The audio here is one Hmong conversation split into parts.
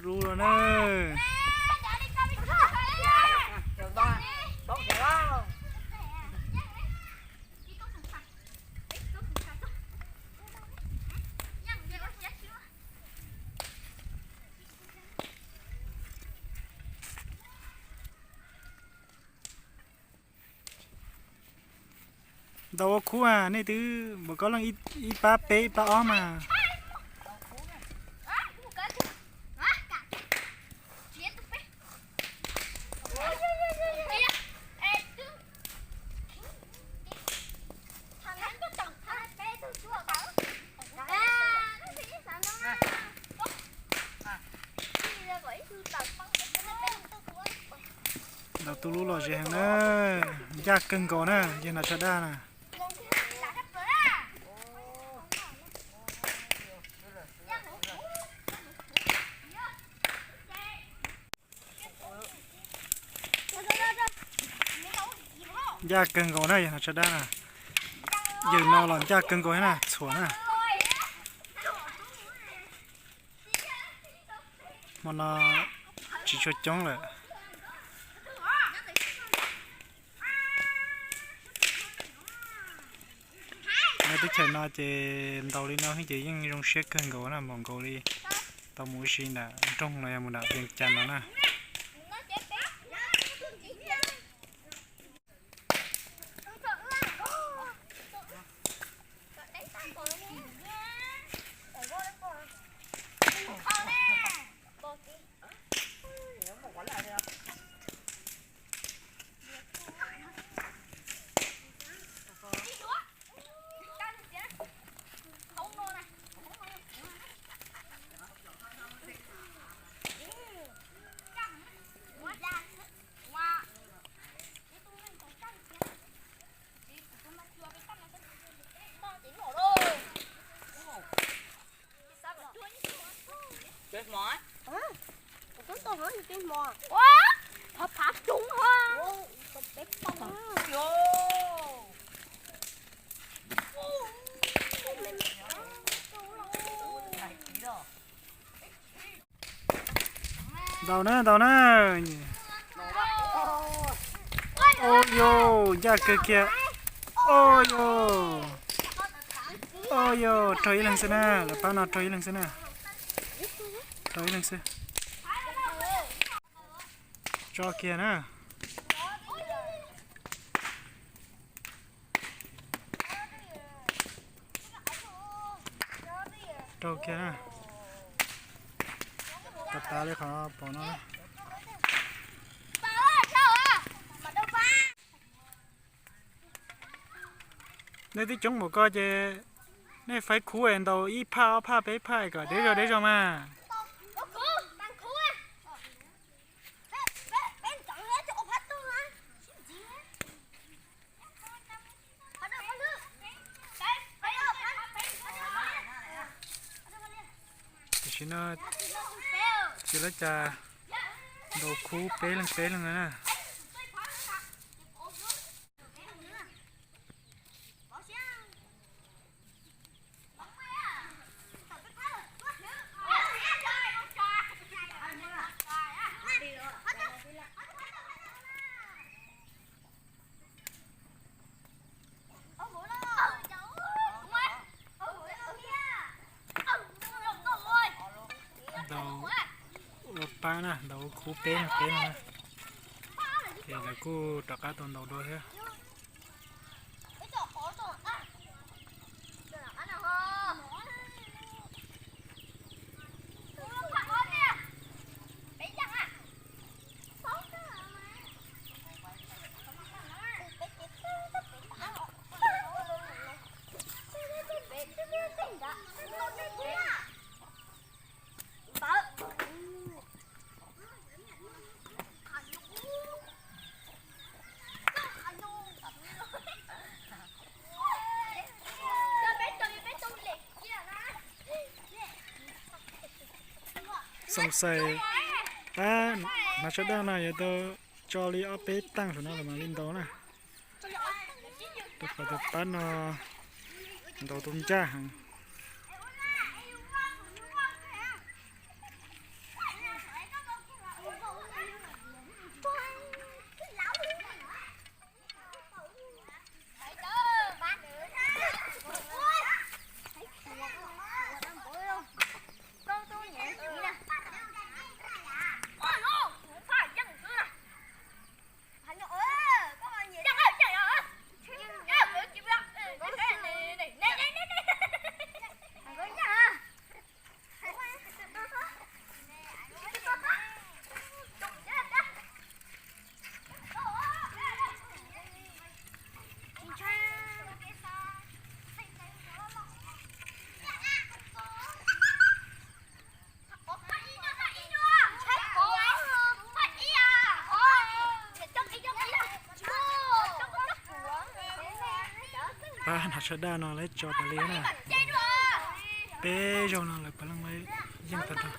Lub los na. Ntaus ua khub a, nej twb npaum koj leej ib pab peb ib pab ob mas. Ntaus tu lub los ze heev na, ncaj kawg nkaus na, yawg Nom Tshav Daj na. Ncaj kawg nkaus na, yawg Nom Tshav Daj na. Yawg no los ncaj kawg nkaus na, txhuam na. Hmo no tsis tshua coob lawm. Nyob teb chaws no ces ntaus li no ces yeej zoo siab kawg nkaus na, npaum nkaus li tau mus ua si nram nroog los yog mus nram Vias Cas no na. Ua, phav phav coob ho. Ntaus na, ntaus na. Ua yos, ncaj kawg kiag. Ua yos. Ua yos, raug ib leeg xwb na, lawv pab no raug ib leeg xwb na. Raug ib leeg xwb. Tso kiag na. Raug kiag na. Tav tav li qhov pom no. Nej twb coob npaum ko ces nej faib khub es ntaus ib phaj ob phaj peb phaj kom deb zog deb zog mas. Tam sim no tsis lab cas ntaus khub peb leeg peb leeg na. Ntaus ua pab na, ntaus ua khub peb leeg peb leeg na. Ces lawv kuj rov qab tau ntaus dua thiab. Xoom xais, tab, hnav tsho daj no yuav tau tso li ob peb taaj saum no los mam li ntaus na. Rau qhov tus pab no ntaus tus ncaj heev. Pab no sawv daws no lawv tso tas li na. Peb zaug no lawv puav leej yeej tag nrho.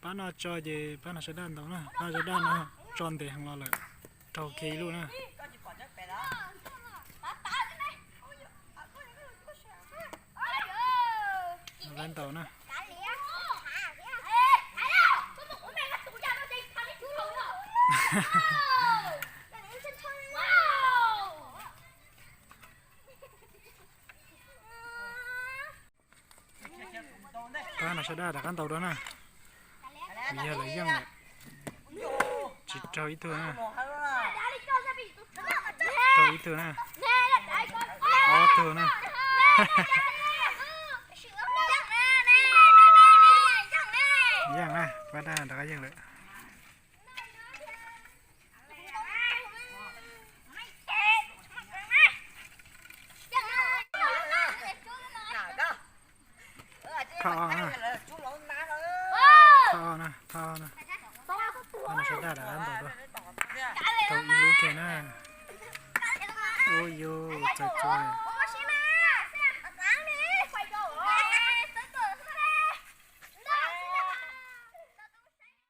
Pab no tso ces pab no sawv daws ntaus na, pab sawv daws no tso ntev heev los lawm, rau kiag ib lub na. Lawv ntaus na. Pab no sawv daws rov qab ntaus dua na. Yog lawv yeej lawm. Tsis raug ib tug na. Raug ib tug na. Ob tug na. Yeej na, pab dab rov qab yeej lawm. Thoj na, thoj na, thoj na. Pab no sawv daws rov qab ntaus dua. Tau ib lub kiag na. Ua yus txawm txua.